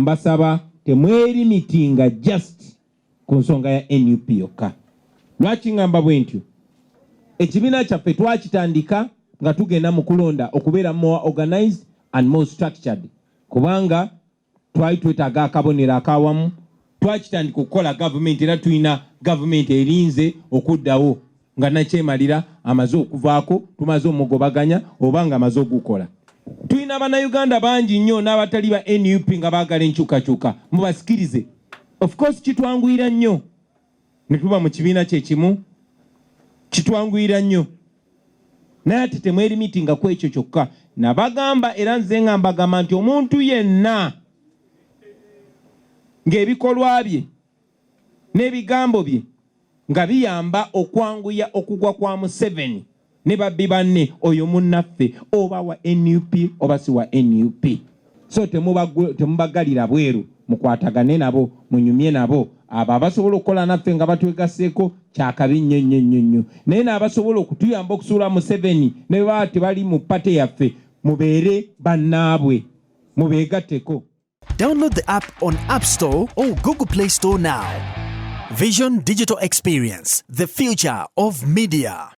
Mbasaba temwerimitinga just ku nsonga ya NUP yokka. Lwaki ngamba bwe ntyo? Ekibiina kyaffe twakitandika nga tugenda mu kulonda okubeera more organized and more structured, kubanga twali twetaaga akabonero akawamu. Twakitandika okukola gavumenti, era tulina gavumenti erinze okuddawo nga nakyemalira amaze okuvaako, tumaze omugobaganya oba nga amaze ogukola. Tulina Bannayuganda bangi nnyo n'abatali ba NUP nga baagala enkyukakyuka, mubasikirize. Of course kitwanguyira nnyo ne tuba mu kibiina kye kimu, kitwanguyira nnyo, naye ate temwerimitinga ku ekyo kyokka. Nabagamba era nze nga mbagamba nti omuntu yenna ng'ebikolwa bye n'ebigambo bye nga biyamba okwanguya okugwa kwa Museveni ne babbi banne, oyo munnaffe, oba wa NUP oba si wa NUP. So temubagalira bweru, mukwatagane nabo, munyumye nabo. Abo abasobola okukola naffe nga batwegaseeko kyakabi nnyo nnyo nnyo nnyo, naye n'abasobola okutuyamba okusuula Museveni ne baba tebali mu party yaffe, mubeere bannaabwe, mubeegatteko. Download the app on App Store or Google Play Store now. Vision Digital Experience, the future of media.